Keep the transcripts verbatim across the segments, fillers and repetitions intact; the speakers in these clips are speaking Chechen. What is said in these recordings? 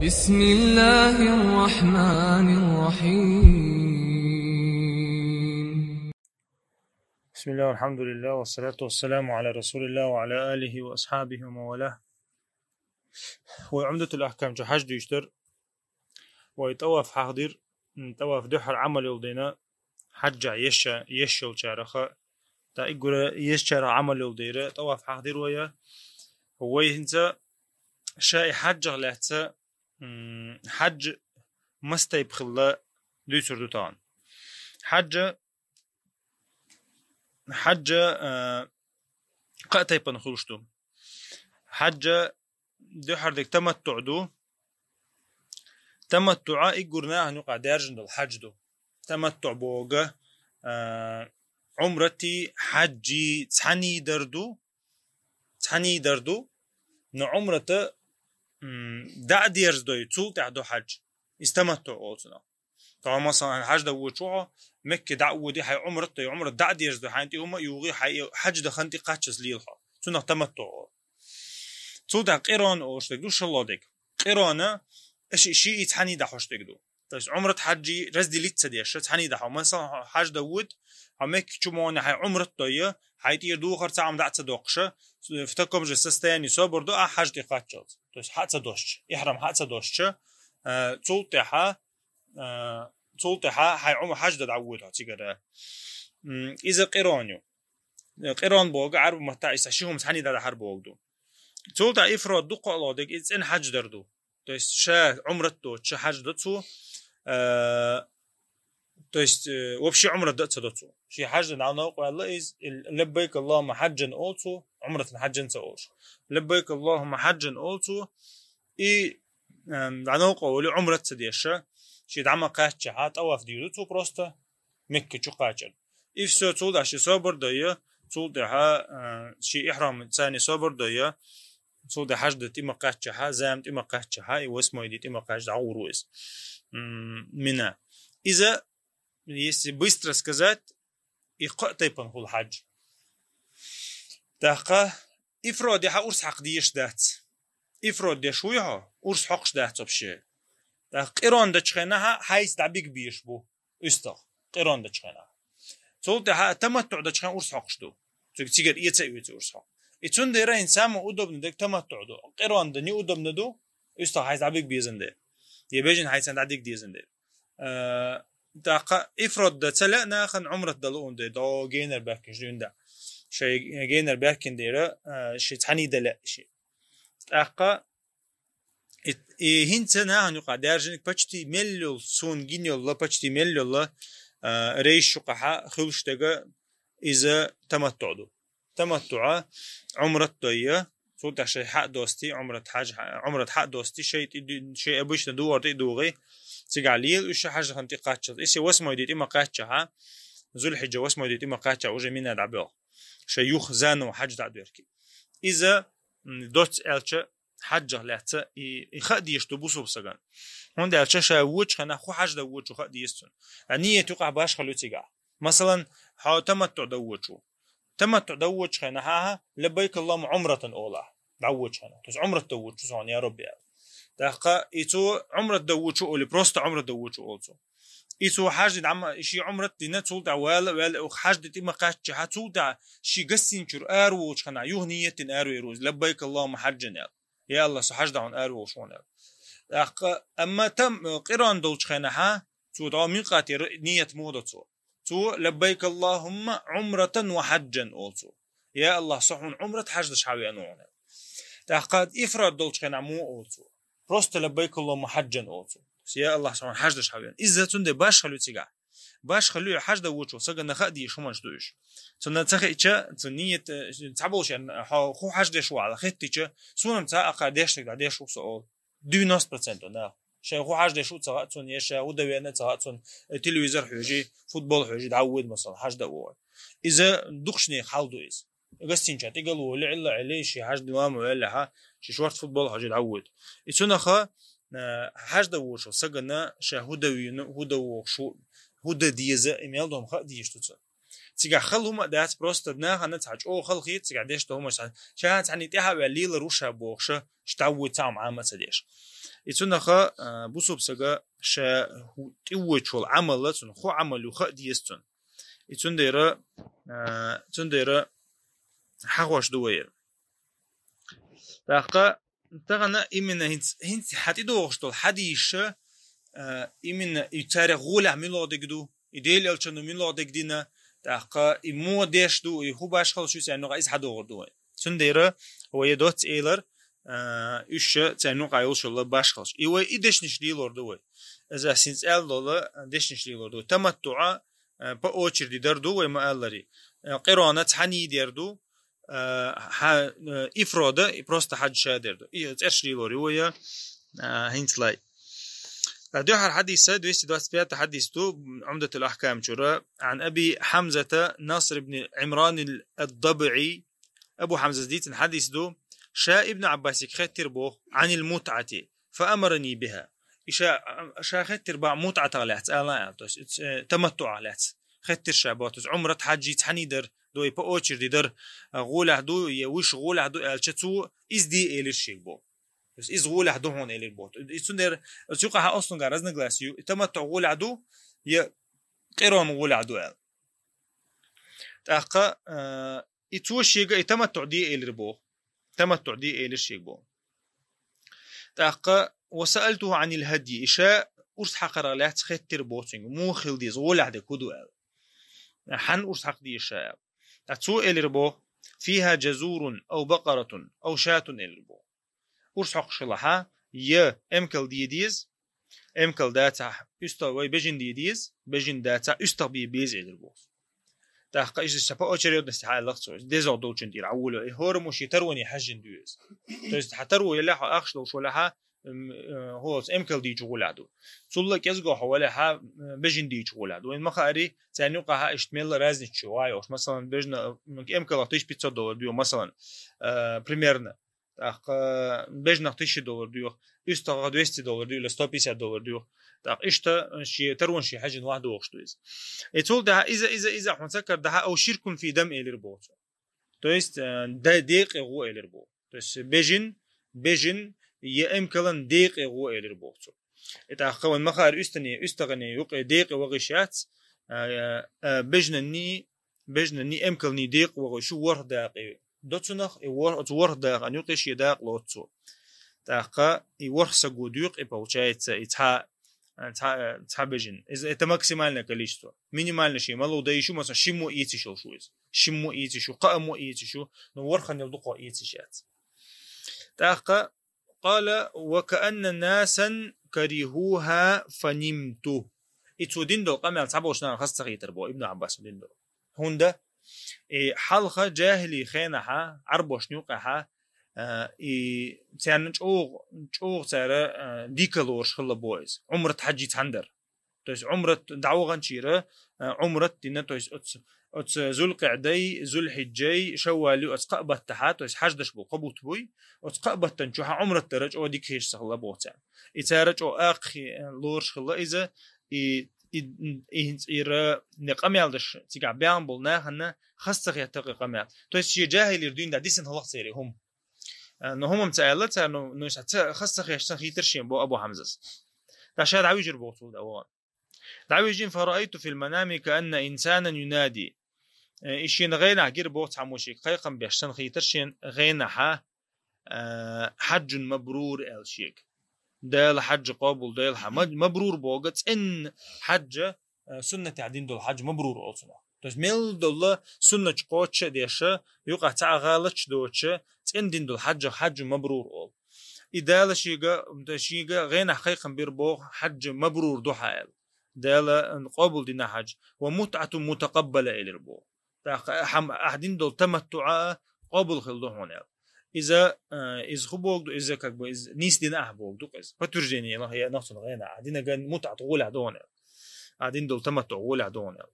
بسم الله الرحمن الرحيم. بسم الله والحمد لله والصلاة والسلام على رسول الله وعلى آله وأصحابه ومن والاه. Вай Умдатул Ахкам чу хьаж дийшар. Вай тӀаваф хьахдир, м, тӀаваф дуьххьара Ӏамал йолу дина, хьаджа еш, еш йолчараха, тӀа иггура ешчара Ӏамал йолу дера, тӀаваф хьахдир вай. Вай хӀинца ша и хьаджах лаьцна, м, хьаджа мас тайпа хилла дуьйцур ду тахана. Хьаджа, хьаджа, а, кхаа тайпана хуьлуш ду. Хьаджа дуьххьара дерг таматтуӀ ду. ТаматтуӀ иггур нахана юкъахь даьржина долу хьаджа ду. ТаматтуӀ боху, а, Ӏумрати хьаджи цхьаьний дар ду, цхьаьний дар ду, но Ӏумрата, м, дӀа а дерзадой, цул тӀаьхьа до хьаджа. Иза таматтуӀ олу цунах. Тахана, масалан, хьаджа дан воьдуш ву хьо, Мекке дӀа а воьдий, хьайн Ӏумрат дой, Ӏумрат дӀа а дерзадой, хьайна тӀе хӀума а юхий, хьайн хьаджа дан хан тӀе кхаччалц лела хьо. Цунах таматтуӀ олу. Цул тӀаьхьа къирон олуш дерг ду, шолгӀа дерг. Къирона ши, шиъ цхьаьний дӀахьош дерг ду. То есть Ӏумрат хьаджи разделить ца деш, цхьаьний дӀахьо. Масалан, хьо хьаджа дан воьду, хьо Мекке чу ма вахана, хьайн Ӏумрат дой, хьайн тӀера духар цхьа хӀума дӀа а ца доккхуша, в таком же состоянии собар до, ахь хьаджа тӀе кхаччалц. То есть хьа а ца досча, ихьрам хьа а ца досча, а, цул тӀаьхьа, а, цул тӀаьхьа хьайн Ӏумрат хьаджа дан дӀавоьду хьо цигара. М, иза къирон ю. Къирон боху Ӏарбу маттахь иза ши хӀума цхьаьний дӀадахьар боху ду. Цул тӀаьхьа ифрод ду, кхоалгӀа дерг, иза цӀена хьаджа дар ду. То есть ша Ӏумрат доцуш хьаджа до цо, э, то есть, э, вообще Ӏумрат дан а ца до цо. Шен хьаджа дан дӀа новкъа ваьлла иза, и лаббайк Аллахумма хьаджан олу цо, Ӏумратан хьаджанца олуш. Лаббайк Аллахумма хьаджан олу цо, и, э, дӀа новкъа волу Ӏумрат ца деша, шен дӀа ма кхаччахьа, тӀаваф дийр ду цо просто, Мекка чу кхачар. И всё, цул тӀаьхьа шен собар дой, цул тӀаьхьа, а, шен ихьрам царний собар дой, цул тӀаьхьа хьаджа дан тӀе ма кхаччахьа, зама тӀе ма кхаччахьа, и восьмой де тӀе ма кхаччахьа гӀур ву иза. М, Мина. Иза, если быстро сказать, и кхаа тайпана хуьлу хьаджа. ТӀаккха ифрод дехьа урс хьакха дезаш дац. Ифрод деш вуй хьо, урс хьокхуш дац вообще. ТӀаккха къирон дечу хенахьа хьайца дӀабига безаш бу уьстагӀ, къирон дечу хенахь. Цул тӀаьхьа таматтуӀ дечу хенахь урс хьокхуш ду. Цуьнга цигара эца а оьцу урс хьокху. И цундела хӀинца самое удобное дерг таматтуӀ ду. Къирон дан неудобно ду, уьстагӀ хьайца дӀабига безан дела. Я бежан хьайца дӀадига дезан дела. Э, тӀаккха ифрод дан ца лаьа нахана Ӏумрат дан луун дела, до генар баьхкинчу дуьйна да. Шайн генар баьхкина дела, э, ши цхьаьний дан лаьа ши. ТӀаккха и, и хӀинца нахана юкъахь даьржинарг почти мел йолу, суна гина йолу, почти мел йолу, а, рейс юкъахьа хуьлуш дерг иза таматтуӀ ду. ТаматтуӀа Ӏумрат дой, цул тӀаьхьа шайн хьа а достий, Ӏумрат хьаджа, Ӏумрат хьа а достий, шайн тӀе ду-, шайн обычно духар тӀе а дугӀий, цигахь лела уьш хьаджа дан тӀе кхаччалц. Если восьмой де тӀе ма кхаччахьа, Зулхьиджа восьмой де тӀе ма кхаччахьа, уже Мина дӀабоьлху. Шайн юха заново хьаджа дӀа а доьркий. Иза, м, доцца аьлча, хьаджах лаьцна и, и хаа дезаш ду бусалба стагана. ХӀунда аьлча ша воьдучу хенахь хӀун хьаджа дан воьдучу хаа деза цунна. Ткъа ният юкъахь башхалла ю цигахь. Масалан, хьо таматтуӀ дан воьдуш ву. ТаматтуӀ дан воьдучу хенахь, хьан, лаббайк Аллахумма Ӏумратан олу ахь. ДӀавоьдучу хенахь. То есть Ӏумрат дан воьдуш ву со хьуна, я Рабби, аьлла. ТӀаккха и цо Ӏумрат дан воьдуш ву олий, просто Ӏумрат дан воьдуш ву олу цо. И цо хьаджа дӀа ма, и шен Ӏумрат дина, цул тӀаьхьа вала, вала, оха хьаджа дан тӀе ма кхаччахьа, цул тӀаьхьа шен гостиницара араволучу хенахь, юха ният дина аравер ву иза, лаббайк Аллахумма хьаджан аьлла. Я Аллах, со хьаджа дӀа хьуна араволуш ву аьлла. ТӀаккха, амма там, э, къирон долчу хенахьа, цо дӀа микъатера ният муха до цо. Цо лаббайк Аллахумма Ӏумратан ва хьаджан олу цо. Я Аллах, со хьуна Ӏумрат хьаджа даш хьавеана ву хьуна. ТӀаккха ифрад долчу хенахь муха олу цо. Просто лаббайк Аллахумма хьаджан олу цо. Я Аллах, со хьуна хьаджа даш хьавеана. Иза цундела башхалла ю цигахь. Башхалла ю хьаджа дан воьдучу сагана хаа дезаш хӀуманаш ду уьш. Цунна ца хиъча, цу ният, э, цхьаболчарна, хьо хӀун хьаджа деш ву аьлла хеттича, суна-м цхьа а кхаа деш дерг дӀадеш ву со олу. Девяносто процентов нах. Шайн хӀун хьаджа деш ву ца хаьа цунна, я ша хӀун дан веана ца хаьа цунна, э, телевизор хьоьжий, футбол хьоьжий, дӀавоьду, масалан, хьаджа дан вогӀу. Иза дукхачу нехан хьал ду иза. Гостиницара тӀе гал волий, Ӏилла Ӏели, шен хьаджа дӀа ма ваьллехьа, шен шортта футбол хьоьжий дӀавоьду. И цунах, э, хьаджа дан воьдучу сагана ша хӀун дан вийна, хӀун дан вогӀуш ву, хӀун дан деза, и мел дом хаа дезаш ду цунна. Цигахь хала хӀума а дац, просто нахана цхьа чӀогӀа хала хета, цигахь деш долу хӀумаш цхьа. Ша цхьаьна тӀаьхьа а ваьлла, лелар ву ша бохуш, ша вуй цхьа хӀума Ӏама а ца деш. И цунах, а, бусулба сага ша хӀу-, тӀе воьдуш волу Ӏамал, цунна хӀун Ӏамал ю хаа деза цунна. И цундела, а, цундела хьахош ду вай. ТӀаккха тахана именно хӀинца, хӀинца хьан тӀедогӀуш долу хьадисаш, а, именно и царах гӀолехь муьлха дерг ду, и Делан элчано муьлха дерг дина, тӀаккха и муха деш ду, и хӀун башхалла шу царна юкъахь, иза хьадогӀур ду вай. Цундела вай доцца элар, а, уьш царна юкъахь йолуш йолу башхаллаш. И вай и дешнаш лелор ду вай. Иза ас хӀинца аьлла долу дешнаш лелор ду вай. ТаматтуӀа, а, по очереди дар ду вай ма-аллара. А, къирона цхьаьний дер ду, а, хьа-, а, ифрода, и просто хьаьж ша дер ду. И цӀераш лелор ю вай, а, хӀинца лай. А, дуьххьара хьадис, двести двадцать пятый хьадис ду, Умдатул Ахкам чура, Ан Аби Хьамзата Наср ибн Ӏимран ал-ДабӀи, Абу Хьамзас дийцина хьадис ду, ша Ибн Ӏаббасига хеттира боху, Ӏанил мутӀати, фа амарани биха. И ша, ша хеттира боху мутӀатах лаьцна, ала аьлла, то есть, э, таматтуӀах лаьцна. Хеттира ша боху, то есть, Ӏумрат хьаьжи цхьаьний дар, ду и по очереди дар, а, гӀолехь ду, я вуьш гӀолехь ду аьлча, цо иза де элира шега боху. То есть, иза гӀолехь ду хьуна элира боху. И цундела, оцу юкъахь аслунгахь разногласие ю, и таматтуӀ гӀолехь ду, я къирон гӀолехь ду аьлла. ТӀаккха, а, и цо шега и таматтуӀ де элира боху. ТаматтуӀ де элира шега боху. ТӀаккха, ва саалтуху Ӏанил хадйи, и ша урс хьакхарах лаьцна хеттира боху цуьнга, муха хила деза, гӀолехь дерг хӀун ду аьлла. Хьан урс хьакха деза ша аьлла. ТӀаккха цо элира боху, фиха жазурун, ав бакъаратун, ав шатун элира боху. Урс хьокхуш хилахь, я эмкал де деза, эмкал дацахь, уьстагӀ вай бежан де деза, бежан дацахь, уьстагӀ бе беза элира боху. ТӀаккха иза ша по очередности хьааллах цо, дезагӀа долчун тӀера Ӏа волу, и хӀораммо шен тароне хьаьжжина ду иза. То есть, хьан таро елахь, ахча долуш валахь, м, э, хӀоца эмкал дийчу гӀолехь ду. Цул а кӀезгахь валахь, м, бежан дийчу гӀолехь ду. Вайн ма хаара, царна юкъахь иштта мелла разница ю, вай, ош, масалан, бежна, м, эмкалах тысяча пятьсот доллар ду, масалан, э, примерно. ТӀаккха бежнах тысяча доллар дуьйху, уьстагӀах двести доллар дуьйху, или сто пятьдесят доллар дуьйху. ТӀаккха иштта шен таронаш шен хьаьжжина вахь дохуш ду иза. И цул тӀаьхьа иза, иза, иза хьуна ца карадахь, ав ширкун фи дам элира боху цо. То есть, э, де-, декъе гӀо элира боху. То есть бежин, бежин, я эмкалан декъе гӀо элира боху цо. И тӀаккха вайн ма хаара уьстане, уьстагӀане юкъе декъе вахийта яц, а, а, бежнанний, бежнанний эмкалний декъе вахийта шу ворхӀ дакъе. Доцунах и вор-, оцу ворхӀ дакъан юкъе шен дакъа лоцу цо. ТӀаккха и ворхӀ саго дуьйху, и получается, и цхьа, цхьа, цхьа бежин. Иза, это максимальное количество. Минимально шен малув дай шу, масалан, шиммо ийци шу иза. Шиммо ийци шу, кхааммо ийци шу, но ворхӀаннел дукха ийци яц. ТӀаккха, къала, ва каанна насан карихуха фанимту. И цо дина долу къамел цхьаболчу нахана хаза ца хийтира боху Ибн Ӏаббас дина долу. ХӀунда? И хьалха жахӀили хенахьа, Ӏарбошна юкъахьа, а, и царна чӀогӀа, чӀогӀа цара, а, дика лоруш хилла боху иза. Ӏумрат хьаьжи цхьаьна дара. То есть Ӏумрат дӀаваханчийра, а, Ӏумрат дина, то есть оцу, оцу Зулкъаъдай, Зулхьиджай, Шаввали, оцу кхаа баттахьа, то есть хьаьждаш болу кхо бутт буй, оцу кхаа баттан чохьа Ӏумрат дара чӀогӀа дика хезаш ца хилла боху царна. И цара чӀогӀа аккхий, а, лоруш хилла иза, и, и, и хӀинца ира, и къамел даш цигахь баьхна болу нахана хаза ца хетта и къамел. То есть шен жахӀилира дуьйна дӀа дисина хилла церан хӀума. А, но хӀумам ца аьлла цара, но, но ша ца, хаза ца хезаш сан хийтира шен бо Абу Хьамзас. ТӀаккха ша дӀавижира боху цул дӀа вахана. ДӀавижина, фараайту фил манами каанна инсанан юнади. Э, и шена гӀенахь гира боху цхьаммо шега кхайкхам беш сан хийтира шен гӀенахьа, э, хьаджун мабрур аьлла шега. Дала хьаджа къобал дойла хьан. Ма-, мабрур боху, цӀенна хьаджа, э, суннатехь дина долу хьаджа мабрур олу цунах. То есть мел долу суннаташ кхочуш а деша, юкъахь цхьа а гӀалаташ доцуша, цӀена дина долу хьаджах хьаджу мабрур олу. И Дала шега, шега гӀенахь кхайкхам бира боху хьаджу мабрур ду хьан аьлла. Дала къобал дина хьаджа. Ва мутӀату мутакъаббала элира боху. ТӀаккха ахьа, ахьа дина долу таматтуӀа къобал хила ду хьуна аьлла. Иза, э, иза хӀун боху ду, иза как бы иза нийса дина ахьа боху ду-кх иза. Подтверждение яла хӀе нах цунна гӀенахь. Ахьа динарг мутӀат гӀолехь ду хьуна аьлла. Ахьа дина долу таматтуӀ гӀолехь ду хьуна аьлла.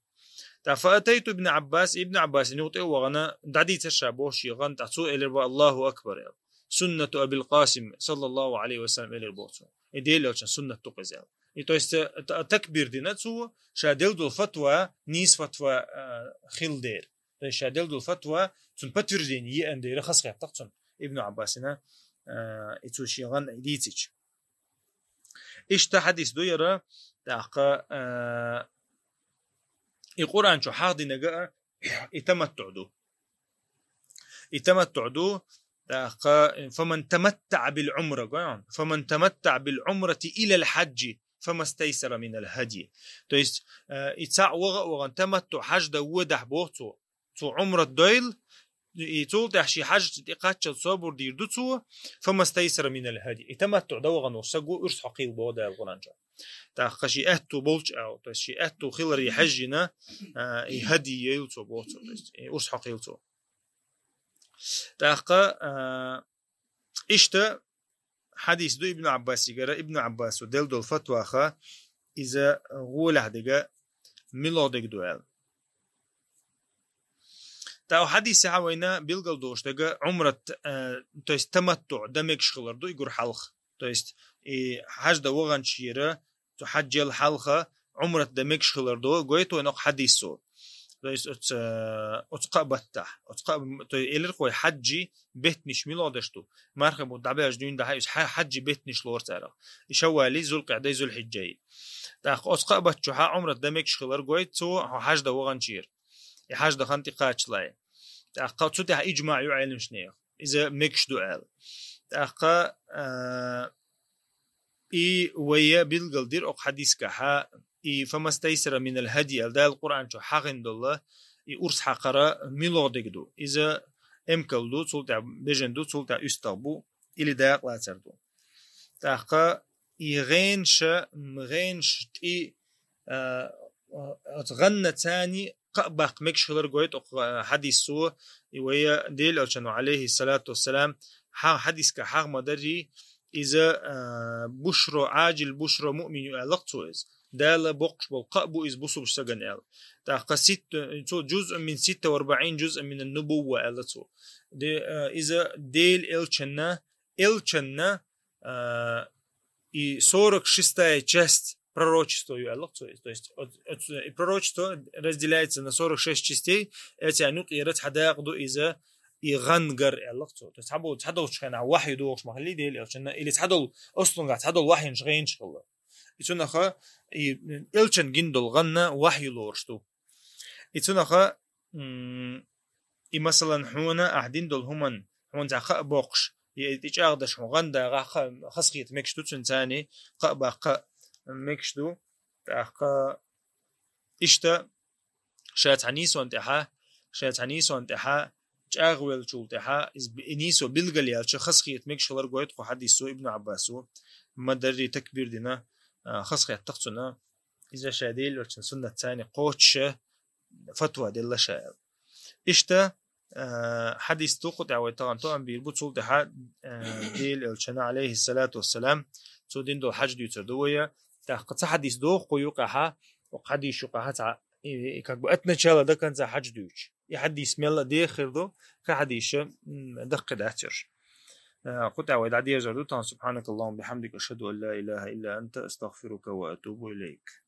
ТӀаккха фаатайту ибн Ӏаббас, ибн Ӏаббасана юкъа тӀе а вахана, дӀадийцира ша боху шен гӀан, тӀаккха цо элира: «Аллаху акбар», – аьлла. سنة أبي القاسم صلى الله عليه وسلم элира боху цо. И Делан элчан суннат ду-кх иза аьлла. И то есть, э, та-, такбир дина цо, ша делла долу фатва нийса фатва, э, хилла дера. То есть ша делла долу фатва цунна подтверждение еана дера хазахетта-кх цунна Ибн Ӏаббасана, э, и цо шен гӀан дийцича. Иштта хьадис ду яра, тӀаккха, э, и Къуръан чу хьахдинарг а и таматтуӀ ду. И таматтуӀ ду, тӀаккха, فمن تمتع بالعمرة, гой хьуна, فمن تمتع بالعمرة إلى الحج فما استيسر من الهدي. То есть, э, и цхьаъ ваха а вахана таматтуӀ хьаж дан водахь боху цо. Цо Ӏумрат дойла, и цул тӀаьхьа шен хьажца тӀекхаччалц собар дийр ду цо, فما استيسر من الهدي. И таматтуӀ дан вахана волу стаг ву, урс хьокхийла боху Дала Къуръан чу. ТӀаккха шен аьтту болчу агӀор, то есть шен аьтту хиларе хьаьжжина, а, и хадий йойла цо боху цо, то есть и урс хьокхийла цо. ТӀаккха, а, иштта хьадис ду Ибн Ӏаббасигара, Ибн Ӏаббасо делла долу фатваха, иза гӀолехь дерг муьлха дерг ду аьлла. ТӀаккха хьадисехь вайна билгал долуш дерг Ӏумрат, э, то есть таматтуӀ дан мегаш хилар ду и гур хьалха. То есть и хьаж дан ваханчера цу хьаьжчул хьалха Ӏумрат дан мегаш хилар ду, гойту вайна окху хьадисо. То есть оцу, э, оцу кхаа баттахь. Оцу кхаа, то есть элира-кх вай хьаьжчийн беттанаш муьлха деш ду. Мархин бутт дӀабаьлча дуьйна дахьа иза хьа-, хьаьжчийн беттанаш лору цара. И Шаввали, Зулкъаъдай, Зулхьиджай. ТӀаккха оцу кхаа баттахь Ӏумрат дан мегаш хилар гойту цо хьо хьаж дан ваханчера. И хьаж дан хан тӀекхаччалц. ТӀаккха цу тӀехь иджмаъ ю Ӏеламнехан. Иза мегаш ду аьлла. ТӀаккха, а, и вай билгал дира окху хьадисехь, и فما استيسر من الهدي аьлла Дала Къуръан чу хьахийна долу, и урс хьакхар муьлха дерг ду. Иза эмкал ду, цул тӀаьхьа бежана ду, цул тӀаьхьа уьстагӀ бу, или дакъа лацар ду. ТӀаккха и гӀенаша, м, гӀенаш тӀе, а, оцу гӀанна царна кхаъ баккха мегаш хилар гойту окху, а, хьадисо, и вай Делан элчано, Ӏалайхиссалату вассалам, хьа-, хьадисехь хьахо ма-дарра, иза, а, бушро, Ӏаджил бушро муъмин ю аьлла-кх цо иза. Дала боккхуш болу кхаъ бу иза бусулба стагана аьлла. ТӀаккха ситт-, цо جزء من ستة وأربعين جزءا من النبوة аьлла цо. Де, а, иза Делан элчанна, элчанна, а, и сорок шестая часть пророчества ю аьлла-кх цо иза. То есть, от-, от-, и пророчество разделяется на сорок шесть частей, эцарна юкъера цхьа дакъа ду иза, и гӀан гар аьлла-кх цо. То есть, цхьаболу, цхьадолчу хенахь вахьйу догӀуш ма хиллий Делан элчанна, или цхьадолу, ослунгахь цхьадолу вахьйинаш гӀенаш хилла. И цунах и элчанна гина долу гӀанна вахьйу лоруш ду. И цунах, м, и, масалан, хьуна ахь дина долу хӀуманна, хьуна цхьа кхаъ боккхуш, я и тӀечӀагӀдеш хьуна гӀан дагӀахь, кхаъ хазахета мегаш ду цуьнан царна, кхаъ баккха мегаш ду. ТӀаккха иштта ша цхьа нийсонна тӀехь, ша цхьа нийсонна тӀехь чӀагӀвеллачул тӀаьхьа, иза би-, и нийсо билгалъяьлча, хазахета мегаш хилар гойту кху хьадисо Ибн Ӏаббасо, ма-дарра такбир дина, а, хазахетта-кх цунна, иза ша Делан элчанан суннатца кхочуш фатва делла ша аьлла. Иштта, а, хьадис ду кху тӀехь вай тахана тоам бийр бу, цул тӀаьхьа, а, Делан элчанна, Ӏалайхиссалату вассалам, цо дина долу хьаж дуьйцур ду вай. ТӀаккха цхьа хьадис доху кху юкъахь, кху хьадис юкъахь цхьа, и, и, как бы от начала до конца хьаж дуьйцуш. И хьадис мелла а деха хир ду, кхин хьадисаш, м, даккхий дац уьш. Э, кху тӀехь вай дӀадерзор ду тахана. سبحانك اللهم وبحمدك، أشهد أن لا إله إلا أنت، أستغفرك وأتوب إليك.